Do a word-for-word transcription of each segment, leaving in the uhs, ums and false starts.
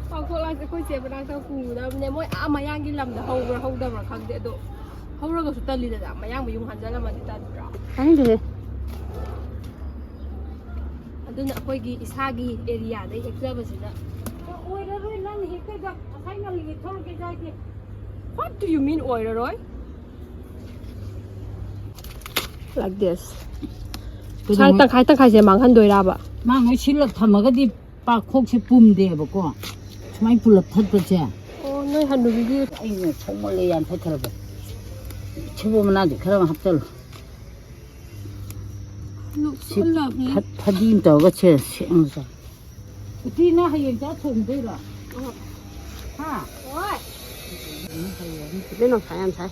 ꯄꯥꯡꯈꯣꯛ ꯂꯥꯛꯁꯦ ꯑꯩꯈꯣꯏ ꯆꯦ ꯃꯅꯥꯛꯇ ꯄꯨꯒꯗꯕꯅꯦ꯫ ꯃꯣꯏ ꯑꯥ ꯃꯌꯥꯡꯒꯤ ꯂꯝꯗ ꯍꯧꯕ꯭ꯔꯥ ꯍꯧꯗꯕ꯭ꯔꯥ ꯈꯪꯗꯦ, ꯑꯗꯣ ꯍꯧꯔꯒꯁꯨ ꯇꯜꯂꯤꯗꯅ, ꯃꯌꯥꯡ ꯃꯌꯨꯝ ꯍꯟꯖꯜꯂꯝꯃꯗꯤ ꯇꯟꯗ꯭ꯔꯣ? ꯈꯪꯗꯦꯍꯦ꯫ ꯑꯗꯨꯅ ꯑꯩꯈꯣꯏꯒꯤ ꯏꯁꯥꯒꯤ ꯑꯦꯔꯤꯌꯥꯗꯩ ꯍꯦꯛꯆꯕꯁꯤꯅ꯫ ꯑꯣꯏꯔꯔꯣꯏ, ꯅꯪ ꯍꯦꯛꯇꯣꯏꯗ ꯉꯁꯥꯏ ꯉꯜꯂꯤꯉꯩ ꯊꯣꯛꯂꯛꯀꯦ ꯍꯥꯏꯗꯦ꯫ What do you mean ꯑꯣꯏꯔꯔꯣꯏ? Like this. ꯁꯥꯏ ꯀꯩꯗꯧꯉꯩ ꯇꯪꯈꯥꯏ ꯇꯪꯈꯥꯏꯁꯦ ꯃꯥꯡꯍꯟꯗꯣꯏꯔꯕ? ꯃꯥꯡꯉꯩ ꯁꯤꯜꯂ ꯊꯝꯃꯒꯗꯤ ꯄꯥꯛꯈꯣꯛꯁꯦ ꯄꯨꯝꯗꯦꯕꯀꯣ꯫ ꯁꯨꯃꯥꯏꯅ ꯄꯨꯂꯞ ꯊꯠꯄꯁꯦ꯫ ꯑꯣ, ꯅꯣꯏ ꯍꯟꯅꯨꯕꯤꯒꯤ꯫ ꯑꯩꯅ ꯁꯣꯡꯃꯜꯂꯦ ꯌꯥꯟꯊꯠꯈ꯭ꯔꯕ꯫ ꯁꯦꯕꯣꯠ ꯃꯅꯥꯗꯤ ꯈꯔ ꯑꯃ ꯍꯥꯞꯆꯜꯂꯣ꯫ Looks so ꯁꯤ lovely. ꯐ-, ꯐꯗꯤ ꯑꯃ ꯇꯧꯔꯒ ꯁꯦ-, ꯁꯦꯝꯃꯁꯦ꯫ ꯎꯇꯤꯅ ꯍꯌꯦꯡ ꯆꯥꯛ ꯊꯣꯡꯗꯣꯏꯔꯣ? ꯍꯥ? ꯍꯣꯏ꯫ ꯏꯕꯦꯝ ꯅꯨꯡꯁꯥ ꯌꯥꯝ ꯁꯥꯏ꯫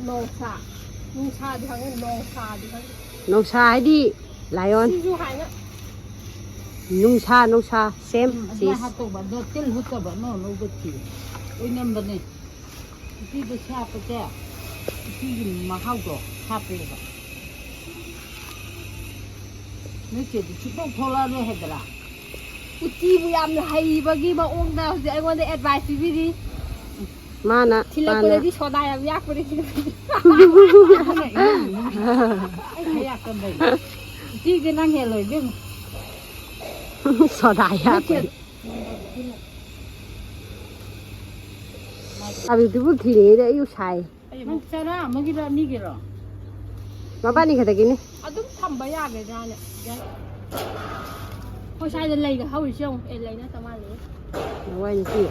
ꯅꯣꯡꯁꯥ꯫ ꯅꯨꯡꯁꯥꯗꯤ ꯈꯪꯉꯦ, ꯅꯣꯡꯁꯥꯗꯤ ꯈꯪꯉꯦ꯫ ꯅꯣꯡꯁꯥ ꯍꯥꯏꯗꯤ lion꯫ ꯁꯤꯁꯨ ꯍꯥꯏꯅ꯫ ꯅꯨꯡꯁꯥ, ꯅꯨꯡꯁꯥ, same, ꯎꯝ, ꯑꯗꯨꯃꯥꯏꯅ sis꯫ ꯍꯥꯞꯇꯧꯕ꯫ ꯑꯗꯣ ꯇꯤꯜ ꯍꯨꯠꯇꯕ, ꯑꯅꯧ ꯑꯅꯧꯕ ꯊꯤ꯫ ꯑꯣꯏꯅꯝꯕꯅꯦ꯫ ꯎꯇꯤꯗ ꯁꯥꯞꯄꯁꯦ, ꯎꯇꯤꯒꯤ ꯃꯍꯥꯎꯗꯣ ꯍꯥꯞꯄꯦꯕ꯫ ꯅꯣꯏ ꯆꯦꯗꯤ ꯁꯨꯛꯊꯣꯛ ꯊꯣꯛꯂꯛꯑꯔꯣꯏ ꯍꯥꯏꯗ꯭ꯔꯥ? ꯎꯇꯤꯕꯨ ꯌꯥꯝꯅ ꯍꯩꯕꯒꯤ ꯃꯑꯣꯡꯗ ꯍꯧꯖꯤꯛ ꯑꯩꯉꯣꯟꯗ advice ꯄꯤꯕꯤꯔꯤ꯫ ꯃꯥꯅ, ꯊꯤꯜꯂꯛꯄꯗꯗꯤ ꯃꯥꯅ꯫ ꯁꯣꯗꯥ ꯌꯥꯝ ꯌꯥꯛꯄꯅꯦ꯫ ꯑꯗꯨꯅ ꯏꯃꯨꯡ ꯃꯅꯨꯡ ꯑꯩ ꯈꯔ ꯌꯥꯛꯀꯟꯕꯩꯅꯦ꯫ ꯎꯇꯤꯗꯤ ꯅꯪ ꯍꯦꯜꯂꯣ ꯏꯕꯦꯝꯃ꯫ ꯁꯣꯗꯥ ꯅꯣꯏ ꯆꯦ ꯌꯥꯛꯄꯅꯦ꯫ ꯆꯥꯕꯤꯗꯨꯕꯨ ꯊꯤꯔꯤꯉꯩꯗ ꯑꯩꯕꯨ ꯁꯥꯏ꯫ ꯅꯪ ꯆꯔꯥ ꯑꯃꯒꯤꯔꯣ, ꯑꯅꯤꯒꯤꯔꯣ? ꯃꯕꯥꯅꯤ ꯈꯛꯇꯒꯤꯅꯤ꯫ ꯑꯗꯨꯝ ꯊꯝꯕ ꯌꯥꯒꯗ꯭ꯔꯥꯅꯦ? ꯑꯩꯈꯣꯏ ꯁ꯭ꯋꯥꯏꯗ ꯂꯩꯒ ꯍꯧꯔꯤꯁꯦ ꯌꯦꯡꯉꯨ꯫ ꯑꯦ, ꯂꯩ ꯅꯠꯇ ꯃꯥꯜꯂꯦ꯫ ꯂꯋꯥꯏ ꯅꯨꯄꯤ꯫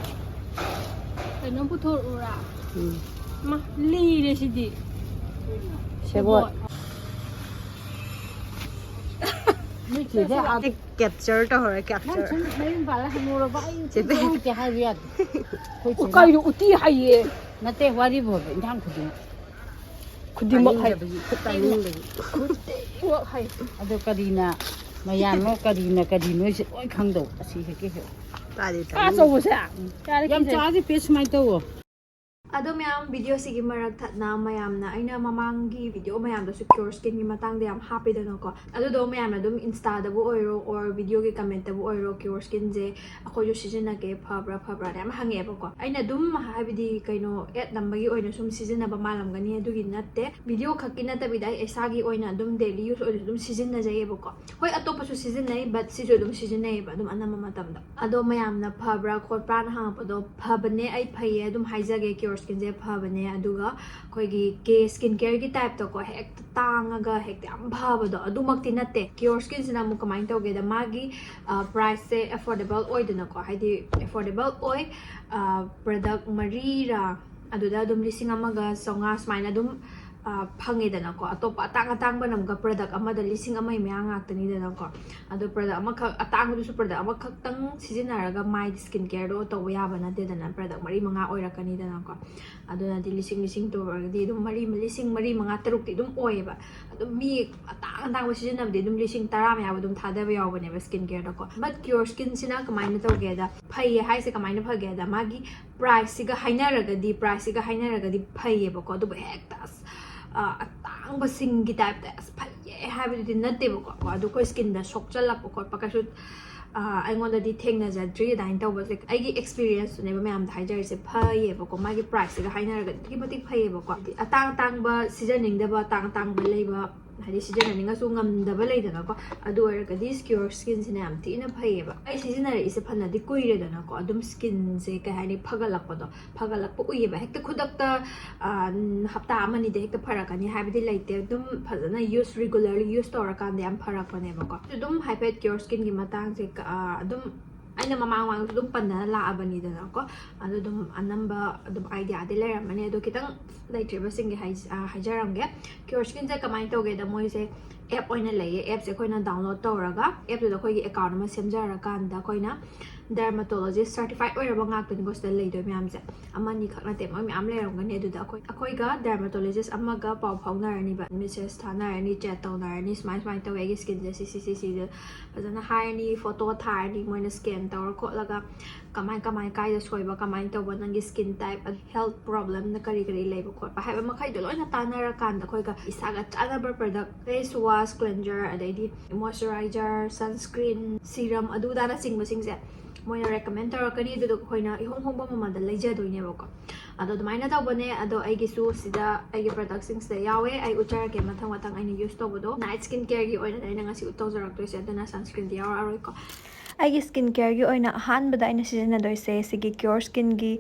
ꯀꯩꯅꯣꯝ ꯄꯨꯊꯣꯔꯛꯎꯔꯥ? ꯎꯝ꯫ ꯃꯥ, ꯂꯤꯔꯦ ꯁꯤꯗꯤ꯫ ꯁꯦꯕꯣꯠ꯫ ꯁꯦꯕꯣꯠ꯫ ꯅꯣꯏ ꯆꯦꯗꯤ ꯑꯥ capture ꯇꯧꯍꯧꯔꯦ, ꯅꯪ capture꯫ ꯁꯨꯝ ꯅꯌꯨꯝ ꯄꯥꯜꯂ ꯍꯅꯨꯔꯕ ꯑꯩ ꯆꯦ ꯎꯇꯤ ꯕꯦ-, ꯆꯥꯔꯨꯒꯦ ꯍꯥꯏꯕ ꯌꯥꯗꯦ꯫ ꯑꯩꯈꯣꯏ ꯆꯦꯅ ꯀꯩꯅꯣ ꯎꯇꯤ ꯍꯥꯏꯌꯦ? ꯅꯠꯇꯦ, ꯋꯥꯔꯤꯕꯨ ꯍꯥꯏꯕ, ꯏꯟꯖꯥꯡ ꯈꯨꯗꯤꯡꯃꯛ꯫ ꯈꯨꯗꯤꯡꯃꯛ ꯍꯥꯏ꯫ ꯇꯥꯅꯤꯡꯗꯕꯒꯤ, ꯈꯨꯠ ꯇꯥꯅꯤꯡꯗꯕꯒꯤ꯫ ꯈꯨꯗꯤꯡꯃꯛ ꯍꯥꯏ꯫ ꯑꯗꯣ ꯀꯔꯤꯅ ꯃꯌꯥꯝꯅꯣ, ꯀꯔꯤꯅ ꯀꯔꯤꯅꯣ, ꯑꯩꯁꯦ ꯂꯣꯏ ꯈꯪꯗꯧ꯫ ꯑꯁꯤ ꯍꯦꯛꯀꯦ ꯍꯦꯛ꯫ ꯇꯥꯗꯦ, ꯀꯥ ꯇꯥꯅꯤꯡꯗꯦ꯫ ꯑꯆꯧꯕꯁꯦ? ꯎꯝ꯫ ꯌꯥꯔꯦ, ꯌꯥꯝ ꯀꯤꯖꯩ꯫ ꯆꯥꯔꯗꯤ ꯄꯦ ꯁꯨꯃꯥꯏꯅ ꯇꯧꯋꯣ꯫ ꯑꯗꯣ ꯃꯌꯥꯝ, ꯚꯤꯗꯤꯑꯣꯁꯤꯒꯤ ꯃꯔꯛ ꯊꯠꯅ ꯃꯌꯥꯝꯅ, ꯑꯩꯅ ꯃꯃꯥꯡꯒꯤ ꯚꯤꯗꯤꯑꯣ ꯃꯌꯥꯝꯗꯁꯨ Cure Skinꯒꯤ ꯃꯇꯥꯡꯗ ꯌꯥꯝ ꯍꯥꯞꯄꯤꯗꯅꯀꯣ, ꯑꯗꯨꯗꯣ ꯃꯌꯥꯝꯅ ꯑꯗꯨꯝ Instaꯗꯕꯨ ꯑꯣꯏꯔꯣ or ꯚꯤꯗꯤꯑꯣꯒꯤ commentꯇꯕꯨ ꯑꯣꯏꯔꯣ, Cure Skinꯁꯦ ꯑꯩꯈꯣꯏꯁꯨ ꯁꯤꯖꯤꯟꯅꯒꯦ, ꯐꯕ꯭ꯔꯥ ꯐꯕ꯭ꯔꯥꯅ ꯌꯥꯝ ꯍꯪꯉꯛꯑꯦꯕꯀꯣ꯫ ꯑꯩꯅ ꯑꯗꯨꯝ, ꯍꯥꯏꯕꯗꯤ, ꯀꯩꯅꯣ, ad ꯅꯝꯕꯒꯤ ꯑꯣꯏꯅ ꯁꯨꯝ ꯁꯤꯖꯤꯟꯅꯕ ꯃꯥꯜꯂꯝꯒꯅꯤ, ꯑꯗꯨꯒꯤ ꯅꯠꯇꯦ꯫ ꯚꯤꯗꯤꯑꯣ ꯈꯛꯀꯤ ꯅꯠꯇꯕꯤꯗ ꯑꯩ ꯏꯁꯥꯒꯤ ꯑꯣꯏꯅ ꯑꯗꯨꯝ daily use ꯑꯣꯏꯅꯁꯨ ꯑꯗꯨꯝ ꯁꯤꯖꯤꯟꯅꯖꯩꯌꯦꯕꯀꯣ꯫ ꯍꯣꯏ, ꯑꯇꯣꯞꯄꯁꯨ ꯁꯤꯖꯤꯟꯅꯩ, but ꯁꯤꯁꯨ ꯑꯗꯨꯝ ꯁꯤꯖꯤꯟꯅꯩꯌꯦꯕ ꯑꯗꯨꯝ ꯑꯅꯝꯕ ꯃꯇꯝꯗ꯫ ꯑꯗꯣ ꯃꯌꯥꯝꯅ ꯐꯕ꯭ꯔꯥ ꯈꯣꯠꯄ꯭ꯔꯥꯅ ꯍꯪꯉꯛꯄꯗꯣ, ꯐꯕꯅꯦ, ꯑꯩ ꯐꯩꯌꯦ ꯑꯗꯨꯝ ꯍꯥꯏꯖꯒꯦ꯫ Cure Skinꯁꯦ ꯐꯕꯅꯦ꯫ ꯑꯗꯨꯒ ꯑꯩꯈꯣꯏꯒꯤ K Skin Careꯒꯤ typeꯇꯀꯣ, ꯍꯦꯛꯇ ꯇꯥꯡꯉꯒ ꯍꯦꯛꯇ ꯌꯥꯝ ꯐꯕꯗꯣ, ꯑꯗꯨꯃꯛꯇꯤ ꯅꯠꯇꯦ꯫ Cure Skinꯁꯤꯅ ꯑꯃꯨꯛ ꯀꯃꯥꯏꯅ ꯇꯧꯒꯦꯗ, ꯃꯥꯒꯤ, ꯑ, priceꯁꯦ affordable ꯑꯣꯏꯗꯅꯀꯣ, ꯍꯥꯏꯗꯤ affordable ꯑꯣꯏ, ꯑ, product ꯃꯔꯤꯔꯥ ꯑꯗꯨꯗ ꯑꯗꯨꯝ ꯂꯤꯁꯤꯡ ꯑꯃꯒ ꯆꯥꯝꯃꯉꯥ ꯁꯨꯃꯥꯏꯅ ꯑꯗꯨꯝ, ꯑ, ꯐꯪꯉꯦꯗꯅꯀꯣ꯫ ꯑꯇꯣꯞꯄ ꯑꯇꯥꯡ ꯑꯇꯥꯡꯕꯅ ꯑꯃꯨꯛꯀ product ꯑꯃꯗ ꯂꯤꯁꯤꯡ ꯑꯃꯒꯤ ꯃꯌꯥ ꯉꯥꯛꯇꯅꯤꯗꯅꯀꯣ꯫ ꯑꯗꯣ product ꯑꯃꯈꯛ, ꯑꯇꯥꯡꯕꯗꯨꯁꯨ product ꯑꯃꯈꯛꯇꯪ ꯁꯤꯖꯤꯟꯅꯔꯒ ꯃꯥꯏ skin careꯗꯣ ꯇꯧꯕ ꯌꯥꯕ ꯅꯠꯇꯦꯗꯅ, product ꯃꯔꯤ ꯃꯉꯥ ꯑꯣꯏꯔꯛꯀꯅꯤꯗꯅꯀꯣ꯫ ꯑꯗꯨꯅꯗꯤ ꯂꯤꯁꯤꯡ, ꯂꯤꯁꯤꯡ ꯇꯧꯔꯒꯗꯤ ꯑꯗꯨꯝ ꯃꯔꯤ, ꯂꯤꯁꯤꯡ ꯃꯔꯤ, ꯃꯉꯥ, ꯇꯔꯨꯛꯇꯤ ꯑꯗꯨꯝ ꯑꯣꯏꯌꯦꯕ꯫ ꯑꯗꯨꯝ ꯃꯤ ꯑꯇꯥꯡ ꯑꯇꯥꯡꯕ ꯁꯤꯖꯤꯟꯅꯕꯗꯤ ꯑꯗꯨꯝ ꯂꯤꯁꯤꯡ ꯇꯔꯥ ꯃꯌꯥꯕꯨ ꯑꯗꯨꯝ ꯊꯥꯗꯕ ꯌꯥꯎꯕꯅꯦꯕ skin careꯗꯀꯣ꯫ But Cure Skinꯁꯤꯅ ꯀꯃꯥꯏꯅ ꯇꯧꯒꯦꯗ, ꯐꯩꯌꯦ ꯍꯥꯏꯁꯦ ꯀꯃꯥꯏꯅ ꯐꯒꯦꯗ, ꯃꯥꯒꯤ priceꯁꯤꯒ ꯍꯥꯏꯅꯔꯒꯗꯤ, priceꯁꯤꯒ ꯍꯥꯏꯅꯔꯒꯗꯤ ꯐꯩꯌꯦꯕꯀꯣ꯫ ꯑꯗꯨꯕꯨ ꯍꯦꯛꯇ ꯑꯁ, ꯑ, ꯑꯇꯥꯡꯕꯁꯤꯡꯒꯤ typeꯇ ꯑꯁ ꯐꯩꯌꯦ ꯍꯥꯏꯕꯗꯨꯗꯤ ꯅꯠꯇꯦꯕꯀꯣ꯫ ꯑꯗꯨ ꯑꯩꯈꯣꯏ skinꯗ ꯁꯣꯛꯆꯜꯂꯛꯄ ꯈꯣꯠꯄ ꯀꯩꯁꯨ, ꯑ, ꯑꯩꯉꯣꯟꯗꯗꯤ ꯊꯦꯡꯅꯖꯗ꯭ꯔꯤ ꯑꯗꯨꯃꯥꯏꯅ ꯇꯧꯕꯁꯦ꯫ ꯑꯩꯒꯤ experienceꯇꯨꯅꯦꯕ ꯃꯌꯥꯝꯗ ꯍꯥꯏꯖꯔꯤꯁꯦ꯫ ꯐꯩꯌꯦꯕꯀꯣ, ꯃꯥꯒꯤ priceꯁꯤꯒ ꯍꯥꯏꯅꯔꯒꯗꯤ ꯑꯗꯨꯛꯀꯤ ꯃꯇꯤꯛ ꯐꯩꯌꯦꯕꯀꯣ꯫ ꯍꯥꯏꯗꯤ ꯑꯇꯥꯡ ꯑꯇꯥꯡꯕ ꯁꯤꯖꯟꯅꯤꯡꯗꯕ, ꯑꯇꯥꯡ ꯑꯇꯥꯡꯕ ꯂꯩꯕ, ꯍꯥꯏꯗꯤ ꯁꯤꯖꯤꯟꯅꯅꯤꯡꯉꯁꯨ ꯉꯝꯗꯕ ꯂꯩꯗꯅꯀꯣ꯫ ꯑꯗꯨ ꯑꯣꯏꯔꯒꯗꯤ Cure Skinꯁꯤꯅ ꯌꯥꯝ ꯊꯤꯅ ꯐꯩꯌꯦꯕ꯫ ꯑꯩ ꯁꯤꯖꯤꯟꯅꯔꯛꯏꯁꯦ ꯐꯅꯗꯤ ꯀꯨꯏꯔꯦꯗꯅꯀꯣ, ꯑꯗꯨꯝ skinꯁꯦ, ꯀꯩ ꯍꯥꯏꯅꯤ, ꯐꯒꯠꯂꯛꯄꯗꯣ, ꯐꯒꯠꯂꯛꯄ ꯎꯏꯌꯦꯕ꯫ ꯍꯦꯛꯇ ꯈꯨꯗꯛꯇ, ꯑ, ꯍꯞꯇꯥ ꯑꯃꯅꯤꯗ ꯍꯦꯛꯇ ꯐꯔꯛꯀꯅꯤ ꯍꯥꯏꯕꯗꯤ ꯂꯩꯇꯦ꯫ ꯑꯗꯨꯝ ꯐꯖꯅ use, regularly use ꯇꯧꯔꯀꯥꯟꯗ ꯌꯥꯝ ꯐꯔꯛꯄꯅꯦꯕꯀꯣ꯫ ꯑꯗꯨꯝ ꯍꯥꯏꯐꯦꯠ Cure Skinꯒꯤ ꯃꯇꯥꯡꯁꯦ, ꯑ, ꯑꯗꯨꯝ ꯑꯩꯅ ꯃꯃꯥꯡ ꯃꯃꯥꯡꯗꯁꯨ ꯑꯗꯨꯝ ꯄꯟꯗꯅ ꯂꯥꯛꯑꯕꯅꯤꯗꯅꯀꯣ꯫ ꯑꯗꯨ ꯑꯗꯨꯝ ꯑꯅꯝꯕ ꯑꯗꯨꯝ ideaꯗꯤ ꯂꯩꯔꯝꯃꯅꯤ꯫ ꯑꯗꯣ ꯈꯤꯇꯪ ꯂꯩꯇ꯭ꯔꯤꯕꯁꯤꯡꯒꯤ ꯍꯥꯏ-, ꯑ, ꯍꯥꯏꯖꯔꯝꯒꯦ꯫ Cure Skinꯁꯦ ꯀꯃꯥꯏꯅ ꯇꯧꯒꯦꯗ, ꯃꯣꯏꯁꯦ app ꯑꯣꯏꯅ ꯂꯩꯌꯦ꯫ Appꯁꯦ ꯑꯩꯈꯣꯏꯅ download ꯇꯧꯔꯒ, appꯇꯨꯗ ꯑꯩꯈꯣꯏꯒꯤ account ꯑꯃ ꯁꯦꯝꯖꯔꯀꯥꯟꯗ ꯑꯩꯈꯣꯏꯅ Dermatologist certified ꯑꯣꯏꯔꯕ ꯉꯥꯛꯇꯅꯤꯀꯣ ꯁꯤꯗ ꯂꯩꯗꯣꯏ ꯃꯌꯥꯝꯁꯦ꯫ ꯑꯃꯅꯤ ꯈꯛ ꯅꯠꯇꯦ, ꯃꯣꯏ ꯃꯌꯥꯝ ꯂꯩꯔꯝꯒꯅꯤ꯫ ꯑꯗꯨꯗ ꯑꯩꯈꯣꯏ ꯑꯩꯈꯣꯏꯒ dermatologist ꯑꯃꯒ ꯄꯥꯎ ꯐꯥꯎꯅꯔꯅꯤꯕ, message ꯊꯥꯅꯔꯅꯤ, chat ꯇꯧꯅꯔꯅꯤ, ꯁꯨꯃꯥꯏ ꯁꯨꯃꯥꯏꯅ ꯇꯧꯋꯦ ꯑꯩꯒꯤ skinꯁꯦ, ꯁꯤ ꯁꯤ ꯁꯤ ꯁꯤꯗ ꯐꯖꯅ ꯍꯥꯏꯔꯅꯤ, photo ꯊꯥꯔꯅꯤ, ꯃꯣꯏꯅ scan ꯇꯧꯔ ꯈꯣꯠꯂꯒ ꯀꯃꯥꯏ ꯀꯃꯥꯏ ꯀꯥꯏꯗ ꯁꯣꯏꯕ, ꯀꯃꯥꯏꯅ ꯇꯧꯕ, ꯅꯪꯒꯤ skin type, health problemꯅ ꯀꯔꯤ ꯀꯔꯤ ꯂꯩꯕ ꯈꯣꯠꯄ ꯍꯥꯏꯕ ꯃꯈꯩꯗꯣ ꯂꯣꯏꯅ ꯇꯥꯟꯅꯔꯀꯥꯟꯗ ꯑꯩꯈꯣꯏꯒ ꯏꯁꯥꯒ ꯆꯥꯟꯅꯕ product, face wash, cleanser, ꯑꯗꯩꯗꯤ moisturizer, sunscreen, serum ꯑꯗꯨꯗꯥꯅꯆꯤꯡꯕꯁꯤꯡꯁꯦ ꯃꯣꯏꯅ recommend ꯇꯧꯔꯛꯀꯅꯤ꯫ ꯑꯗꯨꯗꯨꯒ ꯑꯩꯈꯣꯏꯅ ꯏꯍꯣꯡ ꯍꯣꯡꯕ ꯃꯃꯜꯗ ꯂꯩꯖꯗꯣꯏꯅꯦꯕꯀꯣ꯫ ꯑꯗꯣ ꯑꯗꯨꯃꯥꯏꯅ ꯇꯧꯕꯅꯦ꯫ ꯑꯗꯣ ꯑꯩꯒꯤꯁꯨ ꯁꯤꯗ ꯑꯩꯒꯤ productꯁꯤꯡꯁꯤꯗ ꯌꯥꯎꯋꯦ, ꯑꯩ ꯎꯠꯆꯔꯛꯀꯦ ꯃꯊꯪ ꯃꯊꯪ ꯑꯩꯅ use ꯇꯧꯕꯗꯣ꯫ Night skin careꯒꯤ ꯑꯣꯏꯅꯗꯤ ꯑꯩꯅ ꯉꯁꯤ ꯎꯠ ꯇꯧꯖꯔꯛꯇꯣꯏꯁꯦ, ꯑꯗꯨꯅ sunscreenꯗꯤ ꯌꯥꯎꯔꯛꯑꯔꯣꯏꯀꯣ꯫ ꯑꯩꯒꯤ skin careꯒꯤ ꯑꯣꯏꯅ ꯑꯍꯥꯟꯕꯗ ꯑꯩꯅ ꯁꯤꯖꯤꯟꯅꯗꯣꯏꯁꯦ ꯁꯤꯒꯤ Cure Skinꯒꯤ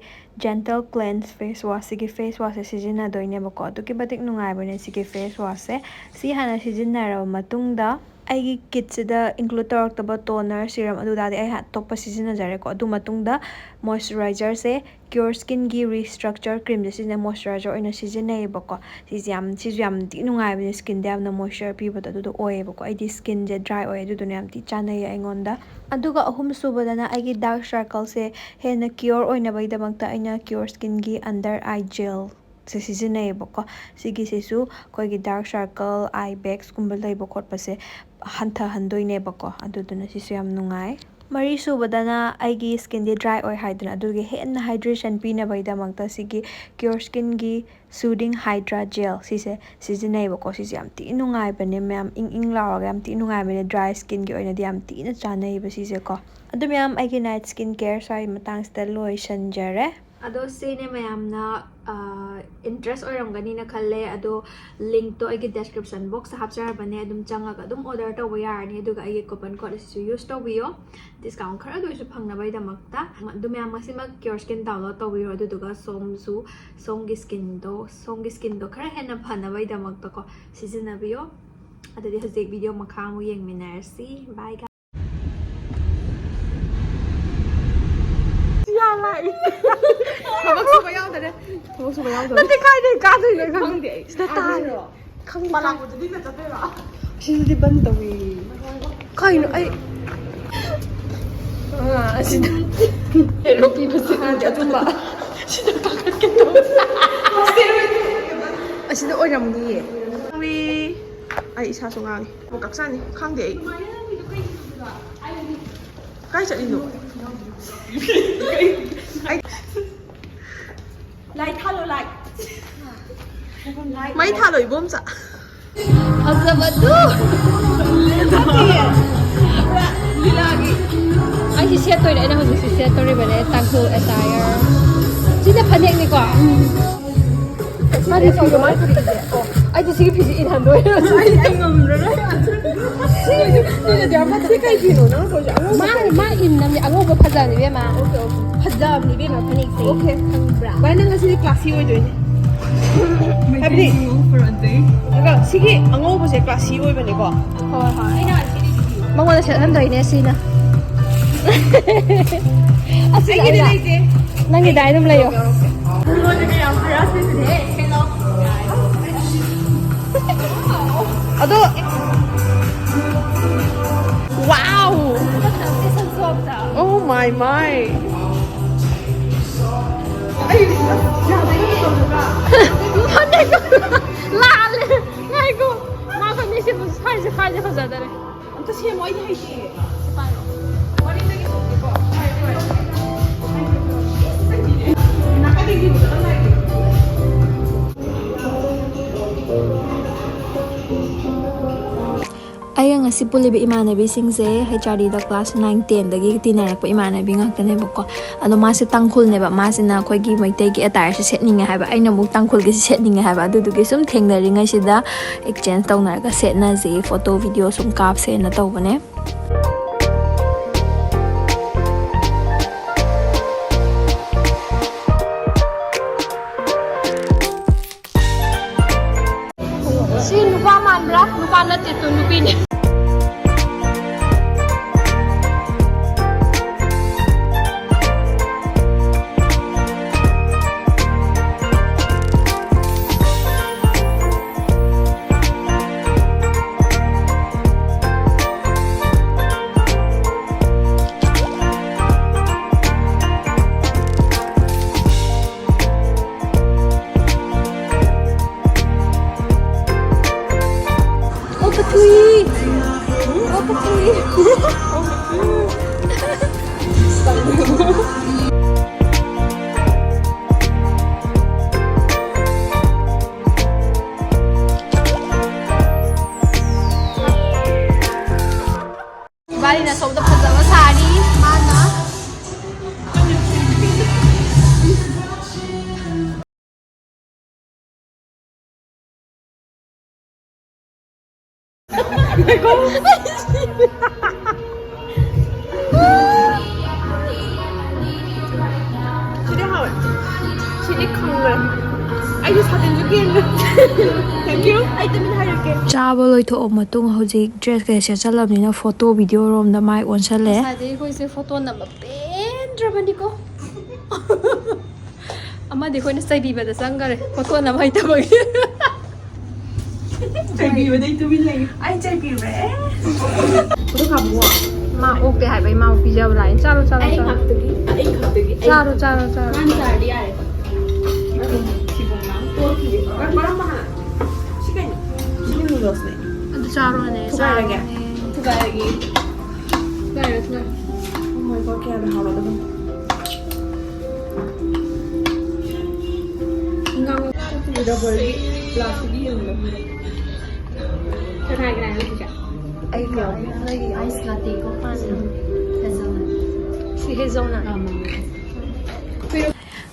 Gentle Cleanse face wash꯫ ꯁꯤꯒꯤ face washꯁꯦ ꯁꯤꯖꯤꯟꯅꯗꯣꯏꯅꯦꯕꯀꯣ꯫ ꯑꯗꯨꯛꯀꯤ ꯃꯇꯤꯛ ꯅꯨꯡꯉꯥꯏꯕꯅꯦ ꯁꯤꯒꯤ face washꯁꯦ꯫ ꯁꯤ ꯍꯥꯟꯅ ꯁꯤꯖꯤꯟꯅꯔꯕ ꯃꯇꯨꯡꯗ ꯑꯩꯒꯤ kitꯁꯤꯗ include ꯇꯧꯔꯛꯇꯕ toner, serum ꯑꯗꯨꯗꯥꯗꯤ ꯑꯩ ꯍꯥ- ꯑꯇꯣꯞꯄ ꯁꯤꯖꯤꯟꯅꯖꯔꯦꯀꯣ꯫ ꯑꯗꯨ ꯃꯇꯨꯡꯗ moisturizerꯁꯦ Cure Skinꯒꯤ Restructure Creamꯁꯦ ꯁꯤꯖꯤꯟꯅ moisturizer ꯑꯣꯏꯅ ꯁꯤꯖꯤꯟꯅꯩꯌꯦꯕꯀꯣ꯫ ꯁꯤꯁꯦ ꯌꯥꯝ ꯁꯤꯁꯨ ꯌꯥꯝ ꯊꯤ ꯅꯨꯡꯉꯥꯏꯕꯅꯦ, skinꯗ ꯌꯥꯝꯅ moisture ꯄꯤꯕꯗꯣ ꯑꯗꯨꯗꯣ ꯑꯣꯏꯌꯦꯕꯀꯣ꯫ ꯑꯩꯗꯤ skinꯁꯦ dry ꯑꯣꯏ, ꯑꯗꯨꯗꯨꯅ ꯌꯥꯝ ꯊꯤ ꯆꯥꯟꯅꯩꯌꯦ ꯑꯩꯉꯣꯟꯗ꯫ ꯑꯗꯨꯒ ꯑꯍꯨꯝ ꯁꯨꯕꯗꯅ ꯑꯩꯒꯤ dark circleꯁꯦ ꯍꯦꯟꯅ cure ꯑꯣꯏꯅꯕꯒꯤꯗꯃꯛꯇ ꯑꯩꯅ Cure Skinꯒꯤ Under Eye Gel ꯁꯦ ꯁꯤꯖꯤꯟꯅꯩꯌꯦꯕꯀꯣ꯫ ꯁꯤꯒꯤꯁꯤꯁꯨ ꯑꯩꯈꯣꯏꯒꯤ dark circle, eye bagsꯀꯨꯝꯕ ꯂꯩꯕ ꯈꯣꯠꯄꯁꯦ ꯍꯟꯊꯍꯟꯗꯣꯏꯅꯦꯕꯀꯣ꯫ ꯑꯗꯨꯗꯨꯅ ꯁꯤꯁꯨ ꯌꯥꯝ ꯅꯨꯡꯉꯥꯏ꯫ ꯃꯔꯤ ꯁꯨꯕꯗꯅ ꯑꯩꯒꯤ skinꯗꯤ dry ꯑꯣꯏ ꯍꯥꯏꯗꯅ, ꯑꯗꯨꯒꯤ ꯍꯦꯟꯅ hydration ꯄꯤꯅꯕꯒꯤꯗꯃꯛꯇ ꯁꯤꯒꯤ Cure Skinꯒꯤ Soothing Hydra Gel ꯁꯤꯁꯦ ꯁꯤꯖꯤꯟꯅꯩꯌꯦꯕꯀꯣ꯫ ꯁꯤꯁꯦ ꯌꯥꯝ ꯊꯤ ꯅꯨꯡꯉꯥꯏꯕꯅꯦ ꯃꯌꯥꯝ, ꯏꯪ ꯏꯪ ꯂꯥꯎꯔꯒ ꯌꯥꯝ ꯊꯤ ꯅꯨꯡꯉꯥꯏꯕꯅꯦ꯫ Dry skinꯒꯤ ꯑꯣꯏꯅꯗꯤ ꯌꯥꯝ ꯊꯤꯅ ꯆꯥꯟꯅꯩꯌꯦꯕ ꯁꯤꯁꯦꯀꯣ꯫ ꯑꯗꯨ ꯃꯌꯥꯝ, ꯑꯩꯒꯤ night skin care ꯁ꯭ꯋꯥꯏ ꯃꯇꯥꯡꯁꯤꯗ ꯂꯣꯏꯁꯟꯖꯔꯦ꯫ ꯑꯗꯣ ꯁꯤꯅꯦ ꯃꯌꯥꯝꯅ, ꯑ, interest ꯑꯣꯏꯔꯝꯒꯅꯤꯅ ꯈꯜꯂꯦ꯫ ꯑꯗꯣ linkꯇꯣ ꯑꯩꯒꯤ description boxꯇ ꯍꯥꯞꯆꯔꯕꯅꯦ, ꯑꯗꯨꯝ ꯆꯪꯉꯒ ꯑꯗꯨꯝ order ꯇꯧꯕ ꯌꯥꯔꯅꯤ꯫ ꯑꯗꯨꯒ ꯑꯩꯒꯤ coupon code ꯑꯁꯤꯁꯨ use ꯇꯧꯕꯤꯌꯣ, discount ꯈꯔꯗ ꯑꯣꯏꯔꯁꯨ ꯐꯪꯅꯕꯒꯤꯗꯃꯛꯇ꯫ ꯑꯗꯨ ꯃꯌꯥꯝ ꯉꯁꯤꯃꯛ Cure Skin download ꯇꯧꯕꯤꯔꯣ, ꯑꯗꯨꯗꯨꯒ ꯁꯣꯝꯁꯨ ꯁꯣꯝꯒꯤ skinꯗꯣ, ꯁꯣꯝꯒꯤ skinꯗꯣ ꯈꯔ ꯍꯦꯟꯅ ꯐꯅꯕꯒꯤꯗꯃꯛꯇꯀꯣ ꯁꯤꯖꯤꯟꯅꯕꯤꯌꯣ꯫ ꯑꯗꯨꯗꯤ ꯍꯧꯖꯤꯛ video ꯃꯈꯥ ꯑꯃꯨꯛ ꯌꯦꯡꯃꯤꯟꯅꯔꯁꯤ꯫ Bye guys꯫ ꯊꯕꯛ ꯁꯨꯕ ꯌꯥꯎꯗꯔꯦ꯫ ꯊꯕꯛ ꯁꯨꯕ ꯌꯥꯎꯗꯔꯦ꯫ ꯅꯠꯇꯦ, ꯀꯥꯏꯗꯩ ꯀꯥꯗꯣꯏꯅꯣ ꯈꯪꯗꯦ ꯑꯩ꯫ ꯁꯤꯗ ꯇꯥꯔꯦ꯫ ꯈꯪꯗꯦ꯫ ꯄꯂꯥꯡꯕꯨꯗꯨꯗꯤ ꯆꯠꯇꯣꯏꯔꯣ? ꯁꯤꯗꯗꯤ ꯕꯟ ꯇꯧꯏ꯫ ꯀꯩꯅꯣ ꯑꯩ ꯑꯥ, ꯑꯁꯤꯗ ꯍꯦꯔꯣ ꯄꯤꯕꯁꯦ ꯑꯗꯨꯝꯕ ꯁꯤꯗ ꯀꯥꯈꯠꯀꯦ ꯇꯧꯕ꯫ ꯑꯁꯤꯗ ꯑꯣꯏꯔꯝꯅꯤꯌꯦ꯫ ꯎꯏ꯫ ꯑꯩ ꯏꯁꯥꯁꯨ ꯉꯥꯡꯉꯤ꯫ ꯑꯃꯨꯛ ꯀꯛꯆꯅꯤ꯫ ꯈꯪꯗꯦ ꯑꯩ꯫ ꯀꯥꯏ ꯆꯠꯂꯤꯅꯣ? ꯑꯩ ꯂꯥꯏ ꯊꯥꯜꯂꯣ, ꯂꯥꯏ꯫ ꯃꯩ ꯊꯥꯜꯂꯣ, ꯏꯕꯣꯝꯆꯥ꯫ ꯐꯖꯕꯗꯨ! ꯂꯤꯂꯥꯒꯤ꯫ ꯑꯩꯁꯤ ꯁꯦꯠꯇꯣꯏꯅꯦ, ꯑꯩꯅ ꯍꯧꯖꯤꯛꯁꯤ ꯁꯦꯠꯇꯣꯔꯤꯕꯅꯦ, ꯇꯥꯡꯈꯨꯜ attire꯫ ꯁꯤꯅ ꯐꯅꯦꯛꯅꯤꯀꯣ? ꯃꯥꯗꯤ ꯐꯤꯒ ꯃꯥꯏ ꯐꯅꯦꯛꯁꯦ꯫ ꯑꯣ, ꯑꯩꯗꯤ ꯁꯤꯒꯤ ꯐꯤꯁꯦ ꯏꯟꯍꯟꯗꯣꯏꯅꯦ꯫ ꯑꯩ, ꯑꯩ ꯉꯝꯗ꯭ꯔꯦ꯫ ꯁꯤ, ꯁꯤ ꯀꯩ ꯐꯤꯅꯣ ꯅꯪ ꯇꯧꯔꯤꯁꯦ? ꯑꯉꯧꯕ ꯃꯥ, ꯃꯥ ꯏꯟꯅꯕꯅꯦ, ꯑꯉꯧꯕ ꯐꯖꯕꯅꯦ, ꯏꯕꯦꯝꯃ꯫ Okay, okay. ꯐꯖꯕꯅꯦ, ꯏꯕꯦꯝꯃ, ꯐꯅꯦꯛꯁꯦ꯫ ꯑꯣꯀꯦ꯫ ꯈꯪꯕ꯭ꯔꯥ? ꯚꯥꯏ, ꯅꯪ ꯉꯁꯤꯗꯤ classy ꯑꯣꯏꯗꯣꯏꯅꯦ꯫ ꯍꯥꯏꯕꯗꯤ, ꯑꯗꯨꯒ ꯁꯤꯒꯤ ꯑꯉꯧꯕꯁꯦ classy ꯑꯣꯏꯕꯅꯦꯀꯣ꯫ ꯍꯣꯏ, ꯍꯣꯏ꯫ ꯃꯉꯣꯟꯗ ꯁꯦꯠꯍꯟꯗꯣꯏꯅꯦ ꯁꯤꯅ꯫ ꯑꯁꯤꯗ ꯑꯩꯒꯤꯗꯤ ꯑꯩꯅ ꯂꯩꯇꯦ꯫ ꯅꯪꯒꯤꯗ ꯑꯗꯨꯝ ꯂꯩꯌꯣ꯫ ꯅꯉꯣꯟꯗꯅꯦ ꯌꯥꯝ harass ꯑꯣꯏꯕꯅꯦ꯫ ꯑꯗꯣ, wow! Oh my, my! ꯐꯅꯦꯛ ꯂꯥꯜꯂꯦ꯫ ꯉꯥꯏꯈꯣ꯫ ꯃꯥ ꯐꯅꯦꯛ ꯁꯦꯠꯄꯁꯨ ꯁ꯭ꯋꯥꯏꯁꯦ ꯈ꯭ꯋꯥꯏꯗꯩ ꯐꯖꯗꯔꯦ꯫ ꯑꯝꯇ ꯁꯦꯝꯃꯣ, ꯑꯩꯗꯤ ꯍꯩꯇꯦ꯫ ꯃꯅꯤꯡꯗꯒꯤ ꯁꯦꯝꯁꯤꯀꯣ꯫ ꯅꯥꯀꯟꯗꯒꯤ ꯌꯦꯡꯕꯗ ꯅꯪ ꯍꯩꯇꯦ꯫ ꯑꯩꯒ ꯉꯁꯤ ꯄꯨꯜꯂꯤꯕ ꯏꯃꯥꯟꯅꯕꯤꯁꯤꯡꯁꯦ H R Dꯗ class nine tenꯗꯒꯤ ꯇꯤꯟꯅꯔꯛꯄ ꯏꯃꯥꯟꯅꯕꯤ ꯉꯥꯛꯇꯅꯦꯕꯀꯣ꯫ ꯑꯗꯣ ꯃꯥꯁꯦ ꯇꯥꯡꯈꯨꯜꯅꯦꯕ, ꯃꯥꯁꯤꯅ ꯑꯩꯈꯣꯏꯒꯤ ꯃꯩꯇꯩꯒꯤ attireꯁꯦ ꯁꯦꯠꯅꯤꯡꯉꯦ ꯍꯥꯏꯕ, ꯑꯩꯅ ꯑꯃꯨꯛ ꯇꯥꯡꯈꯨꯜꯒꯤꯁꯦ ꯁꯦꯠꯅꯤꯡꯉꯦ ꯍꯥꯏꯕ꯫ ꯑꯗꯨꯗꯨꯒꯤ ꯁꯨꯝ ꯊꯦꯡꯅꯔꯤꯉꯩꯁꯤꯗ exchange ꯇꯧꯅꯔꯒ ꯁꯦꯠꯅꯁꯦ, photo video ꯁꯨꯝ ꯀꯥꯞꯁꯦꯅ ꯇꯧꯕꯅꯦ꯫ ꯁꯤ ꯅꯨꯄꯥ ꯃꯥꯟꯕ꯭ꯔꯥ? ꯅꯨꯄꯥ ꯅꯠꯇꯦ, ꯇꯨ ꯅꯨꯄꯤꯅꯦ꯫ ꯁꯤꯗꯤ ꯍꯥꯎꯋꯦ꯫ ꯁꯤꯗꯤ ꯈꯪꯉꯦ꯫ ꯑꯩꯁꯨ ꯁꯥꯇꯤꯟꯁꯨ ꯀꯦꯟꯒ꯭ꯔꯦ꯫ Thank you꯫ ꯑꯩ ꯇꯨꯃꯤꯟ ꯍꯥꯏꯔꯛꯀꯦ꯫ ꯆꯥꯕ ꯂꯣꯏꯊꯣꯛꯑ ꯃꯇꯨꯡ ꯍꯧꯖꯤꯛ dress ꯀꯩ ꯁꯦꯠꯆꯜꯂꯝꯅꯤꯅ photo video ꯔꯣꯝꯗ ꯃꯥꯏ ꯑꯣꯟꯁꯜꯂꯦ꯫ ꯉꯁꯥꯏꯗꯒꯤ ꯑꯩꯈꯣꯏꯁꯦ photo ꯅꯝꯕ ꯄꯦꯟꯗ꯭ꯔꯕꯅꯤꯀꯣ꯫ ꯑꯃꯗꯤ ꯑꯩꯈꯣꯏꯅ ꯆꯩꯕꯤꯕꯗ ꯆꯪꯈꯔꯦ, ꯄꯣꯠꯊꯣꯛꯅꯕ ꯍꯩꯇꯕꯒꯤ꯫ ꯆꯩꯕꯤꯕꯗꯩ ꯇꯨꯃꯤꯟ ꯂꯩ꯫ ꯑꯩ ꯆꯩꯕꯤꯔꯦ꯫ ꯑꯗꯨ ꯈꯥꯕꯨ ꯃꯥ ꯑꯣꯛꯇꯦ ꯍꯥꯏꯕ, ꯏꯃꯥ ꯄꯤꯖꯕ ꯂꯥꯛꯑꯦ꯫ ꯆꯥꯔꯣ, ꯆꯥꯔꯣ, ꯑꯩ ꯆꯥꯔꯣ꯫ ꯈꯛꯇꯒꯤ, ꯑꯩ ꯈꯛꯇꯒꯤ, ꯑꯩ ꯆꯥꯔꯣ, ꯆꯥꯔꯣ, ꯆꯥꯔꯣ꯫ ꯃꯥꯅ ꯆꯥꯔꯗꯤ ꯌꯥꯔꯦ꯫ ꯊꯤꯕꯣꯡ ꯂꯥꯎ꯫ ꯇꯣꯛꯈꯤꯒꯦ꯫ ꯀꯔꯝꯕ ꯍꯥꯟꯅ? ꯁꯤ ꯀꯩꯅꯣ? ꯁꯤ ꯅꯨꯗꯜꯁꯅꯦ꯫ ꯑꯗꯨ ꯆꯥꯔꯣꯅꯦ, ꯊꯨꯒꯥꯏꯔꯒꯦ꯫ ꯆꯥꯔꯣꯅꯦ꯫ ꯊꯨꯒꯥꯏꯔꯒꯦ꯫ ꯊꯨꯒꯥꯏꯔꯣ, ꯊꯨꯒꯥꯏꯔꯣ꯫ Oh my God, ꯀꯌꯥꯗ ꯍꯥꯎꯔꯗꯕꯅꯣ꯫ ꯉꯥꯡ-, ꯔꯕꯔꯒꯤ ꯄ꯭ꯂꯥꯁꯇꯤꯛꯀꯤ ꯌꯦꯔꯨꯝꯗꯣ꯫ ꯀꯅꯥꯏ ꯀꯅꯥꯏꯅꯣ ꯁꯤꯁꯦ? ꯑꯩꯒꯤ ꯌꯥꯎꯕꯅꯦ꯫ ꯅꯣꯏꯒꯤ ice latte ꯀꯣ? ꯎꯝ꯫ Hazelnut꯫ ꯁꯤ hazelnut꯫ ꯑꯥ, ꯃꯥꯅꯦ꯫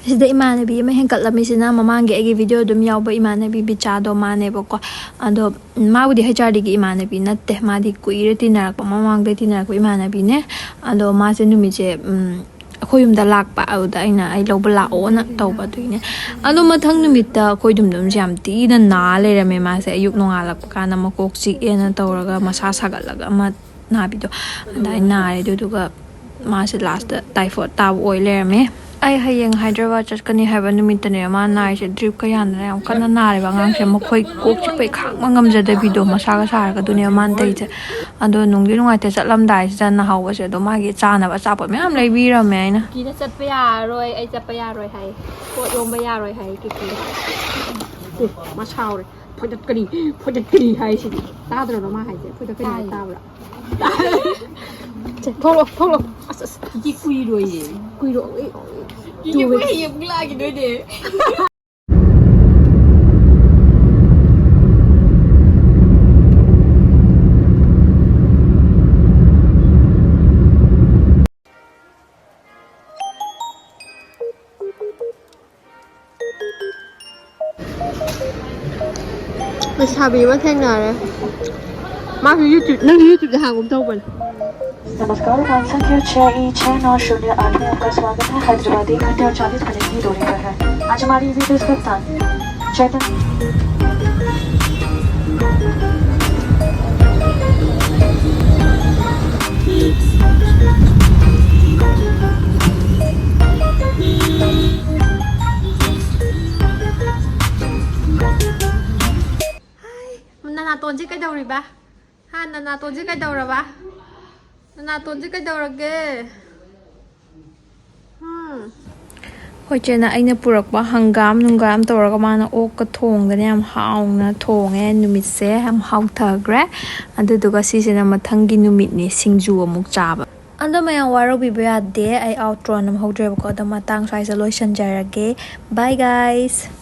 ꯁꯤꯗ ꯏꯃꯥꯟꯅꯕꯤ ꯑꯃ ꯍꯦꯟꯀꯠꯂꯝꯃꯤꯁꯤꯅ ꯃꯃꯥꯡꯒꯤ ꯑꯩꯒꯤ video ꯑꯗꯨꯝ ꯌꯥꯎꯕ ꯏꯃꯥꯟꯅꯕꯤ ꯕꯤꯆꯥꯗꯣ ꯃꯥꯅꯦꯕꯀꯣ꯫ ꯑꯗꯣ ꯃꯥꯕꯨꯗꯤ H R Dꯒꯤ ꯏꯃꯥꯟꯅꯕꯤ ꯅꯠꯇꯦ, ꯃꯥꯗꯤ ꯀꯨꯏꯔꯦ ꯇꯤꯟꯅꯔꯛꯄ, ꯃꯃꯥꯡꯗꯩ ꯇꯤꯟꯅꯔꯛꯄ ꯏꯃꯥꯟꯅꯕꯤꯅꯦ꯫ ꯑꯗꯣ ꯃꯥꯁꯦ ꯅꯨꯃꯤꯠꯁꯦ, ꯎꯝ, ꯑꯩꯈꯣꯏ ꯌꯨꯝꯗ ꯂꯥꯛꯄ, ꯑꯗꯨꯗ ꯑꯩꯅ ꯑꯩ ꯂꯧꯕ ꯂꯥꯛꯑꯣꯅ ꯇꯧꯕ ꯑꯗꯨꯒꯤꯅꯦ꯫ ꯑꯗꯣ ꯃꯊꯪ ꯅꯨꯃꯤꯠꯇ ꯑꯩꯈꯣꯏ ꯗꯨꯝꯗꯨꯝꯁꯦ ꯌꯥꯝ ꯊꯤꯅ ꯅꯥ ꯂꯩꯔꯝꯃꯦ ꯃꯥꯁꯦ꯫ ꯑꯌꯨꯛ ꯅꯣꯡꯉꯥꯜꯂꯛꯄ ꯀꯥꯟꯗ ꯃꯀꯣꯛ ꯆꯤꯛꯑꯦꯅ ꯇꯧꯔꯒ ꯃꯁꯥ ꯁꯥꯒꯠꯂꯒ ꯑꯃ ꯅꯥꯕꯤꯗꯣ ꯑꯗꯨꯃꯥꯏꯅ ꯅꯥꯔꯦ꯫ ꯑꯗꯨꯗꯨꯒ ꯃꯥꯁꯦ lastꯇ typhoid ꯇꯥꯕ ꯑꯣꯏ ꯂꯩꯔꯝꯃꯦ꯫ ꯑꯩ ꯍꯌꯦꯡ ꯍꯥꯏꯗ꯭ꯔꯕꯥꯗ ꯆꯠꯀꯅꯤ ꯍꯥꯏꯕ ꯅꯨꯃꯤꯠꯇꯅꯦ ꯃꯥ ꯅꯥꯔꯤꯁꯦ꯫ Dripꯀ ꯌꯥꯟꯗꯅ ꯌꯥꯝ ꯀꯟꯅ ꯅꯥꯔꯦꯕ ꯑꯉꯥꯡꯁꯦ꯫ ꯃꯈꯣꯏ ꯀꯣꯛ ꯆꯤꯛꯄꯩ ꯈꯥꯡꯕ ꯉꯝꯖꯗꯕꯤꯗꯣ ꯃꯁꯥꯒ ꯁꯥꯔꯒ ꯑꯗꯨꯅꯦꯕ ꯃꯥꯅ ꯇꯧꯔꯤꯁꯦ꯫ ꯑꯗꯣ ꯅꯨꯡꯗꯤ ꯅꯨꯡꯉꯥꯏꯇꯦ ꯆꯠꯂꯝꯗꯥꯏꯁꯤꯗ ꯅꯥꯍꯧꯕꯁꯦ꯫ ꯑꯗꯣ ꯃꯥꯒꯤ ꯆꯥꯅꯕ ꯑꯆꯥꯄꯣꯠ ꯃꯌꯥꯝ ꯂꯩꯕꯤꯔꯝꯃꯦ ꯑꯩꯅ꯫ ꯀꯤꯅ ꯆꯠꯄ ꯌꯥꯔꯣꯏ, ꯑꯩ ꯆꯠꯄ ꯌꯥꯔꯣꯏ ꯍꯥꯏ꯫ ꯄꯣꯠ ꯌꯣꯝꯕ ꯌꯥꯔꯣꯏ ꯍꯥꯏ ꯀꯤꯀꯤꯅ꯫ ꯑꯦ, ꯃꯥ ꯁꯥꯎꯔꯦ꯫ ꯐꯣꯏꯗꯠꯀꯅꯤ, ꯐꯣꯏꯗꯠꯀꯅꯤ ꯍꯥꯏꯁꯤꯗꯤ꯫ ꯇꯥꯗ꯭ꯔꯣ ꯃꯥ ꯍꯥꯏꯁꯦ? ꯐꯣꯏꯗꯠꯀꯅꯤ ꯍꯥꯏ ꯇꯥꯏ꯫ ꯇꯥꯕ꯭ꯔꯥ? ꯁꯦ, ꯊꯣꯛꯂꯛꯑꯣ, ꯊꯣꯛꯂꯛꯑꯣ꯫ ꯑꯁ, ꯑꯁ꯫ ꯁꯤꯗꯤ ꯀꯨꯏꯔꯣꯏꯌꯦ꯫ ꯀꯨꯏꯔꯣꯏ꯫ ꯀꯤꯕꯨ ꯍꯌꯦꯡ ꯂꯥꯛꯈꯤꯗꯣꯏꯅꯦ꯫ ꯂꯩꯁꯥꯕꯤ ꯑꯃ ꯊꯦꯡꯅꯔꯦ꯫ ꯃꯥꯁꯨ YouTube, ꯅꯪꯁꯨ YouTubeꯗ ꯍꯥꯡꯒꯨꯝ ꯇꯧꯕꯅꯦ꯫ नमस्कार, मानसा के छः ई छः नौ शून्य आठ में आपका स्वागत है। हैदराबाद एक घंटे और चालीस मिनट की दूरी पर है। आज हमारी वीडियोज़ का भुगतान चैतन्य ꯅꯅꯥꯇꯣꯟꯁꯦ ꯀꯩꯗꯧꯔꯤꯕ? ꯍꯥ, ꯅꯅꯥꯇꯣꯟꯁꯦ ꯀꯩꯗꯧꯔꯕ? ꯅꯅꯥꯇꯣꯟꯁꯦ ꯀꯩꯗꯧꯔꯒꯦ? ꯎꯝ꯫ ꯍꯣꯏ ꯆꯦꯅ ꯑꯩꯅ ꯄꯨꯔꯛꯄ ꯍꯪꯒꯥꯝ ꯅꯨꯡꯒꯥꯝ ꯇꯧꯔꯒ ꯃꯥꯅ ꯑꯣꯛꯀ ꯊꯣꯡꯗꯅ ꯌꯥꯝ ꯍꯥꯎꯅ ꯊꯣꯡꯉꯦ꯫ ꯅꯨꯃꯤꯠꯁꯦ ꯌꯥꯝ ꯍꯥꯎꯊꯈ꯭ꯔꯦ꯫ ꯑꯗꯨꯗꯨꯒ ꯁꯤꯁꯤꯅ ꯃꯊꯪꯒꯤ ꯅꯨꯃꯤꯠꯅꯦ ꯁꯤꯡꯖꯨ ꯑꯃꯨꯛ ꯆꯥꯕ꯫ ꯑꯗꯣ ꯃꯌꯥꯝ ꯋꯥꯔꯧꯕꯤꯕ ꯌꯥꯗꯦ, ꯑꯩ ꯑꯥꯎꯠꯇ꯭ꯔꯣ ꯅꯝꯍꯧꯗ꯭ꯔꯦꯕꯀꯣ꯫ ꯑꯗꯣ ꯃꯇꯥꯡ ꯁ꯭ꯋꯥꯏꯁꯤꯗ ꯂꯣꯏꯁꯤꯟꯖꯔꯒꯦ꯫ Bye guys꯫